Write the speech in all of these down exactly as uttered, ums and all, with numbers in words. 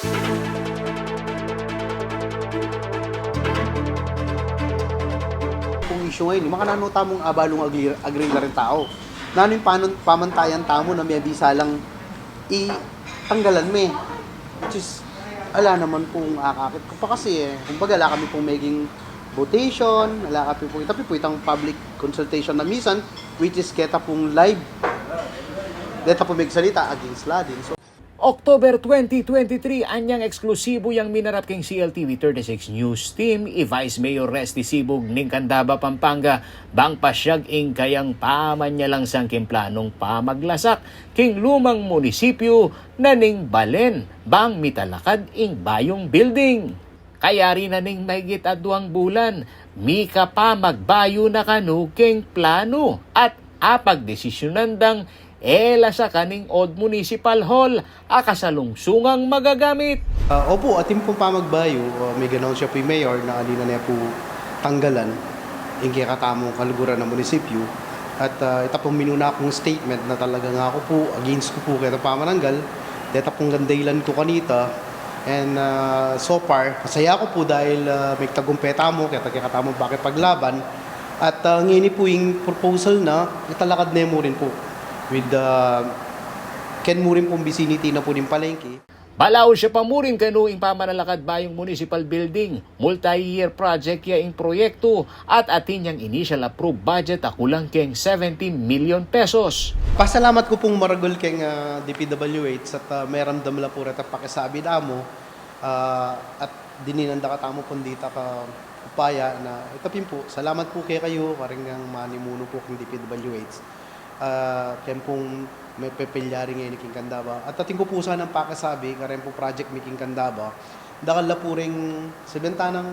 Kung issue ngayon, makananu tamung abalung agree, agree na rin tau. Nanu ing paman-, pamantayan tamu na mebisa lang i tanggalan me. Which is, ala naman pung akakit ku pa kasi eh. Kumbaga, ala kami pung meging votation, ala kami pung, ita pu itang public consultation na misan, which is keta pung live. Deta pu megsalita against la din. So, October twenty twenty-three, anyang eksklusibu yang minarap king C L T V thirty-six News Team, i Vice Mayor Resty Sibug ning Candaba, Pampanga, bang pasiag ing kayang pamanyalang sangking planung pamaglasak king lumang munisipyu na ning balen bang mitalakad ing bayung building. Kayari na ning maygit aduang bulan, mika pa magbayu na kanu king planu at apagdesisyunan dang e lasakan ing old municipal hall a kasalungsungang magagamit. Ah, opu, atin pung pamagbayu, ah, miganaun ya pu ing mayor na ali na ne pu tanggalan ing kekatamung kaluguran a munisipyu. At, ah, ita pung minuna kung statement na talagang aku pu, against ku pu keta pamananggal, deta pung gandailan ku kanita. And, ah, so far, masaya ku pu dahil, ah, migtagumpe tamu, keta kekatamung pakipaglaban. At, ah, ngeni pu ing proposal na, italakad ne mu rin pu. With, ah, ken mu rin pung bisiniti na pu ning palengke. Balaus ya pa mu rin kanu ing pamanalakad bayung municipal building, multi-year project ya ing proyektu at atin yang initial approved budget a kulang keng seventy million pesos. Pasalamat ku pung maragul keng, ah, D P W H at, ah, meramdam la pu reta pakisabi da mu, ah, at dininan da katamu pung dita ka upaya na ita pin pu. Salamat pu kekayu, karing manimunu pu keng D P W H. Ah, keng pung mepepilyari ngeni king Candaba. At atin ku pu sanang pakisabi, kareng pung project mi king Candaba, dakal la pu ring sabian tanang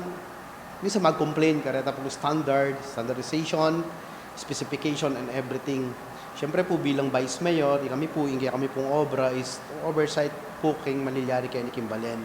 minsan mag-complain kareta pung standard, standardization, specification, and everything. Siyempre pu, bilang Vice Mayor, ikami pu, ing kekami pung obra is oversight pu king manilyari keni king balen.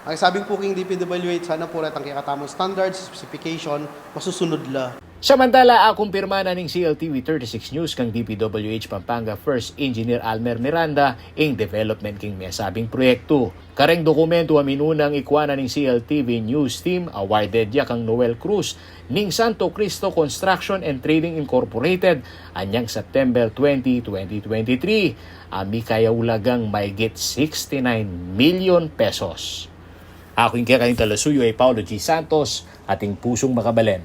Ang sabi pu king D P W H, sana pu retang kekatamung standards, specification, masusunod la. Samantala, akumpirma na ning C L T V thirty-six News kang D P W H Pampanga First Engineer Almer Miranda ing development king mesabing proyektu. Kareng dokumentu a minunang ikua na ning C L T V News Team, awarded ya kang Noel Cruz ning Santo Cristo Construction and Trading Incorporated anyang September twenty, twenty twenty-three, a mikayaulagang maygit sixty-nine million pesos. Aku ing kekayung talasuyu ay Paulo G Santos, ating pusung makabalen.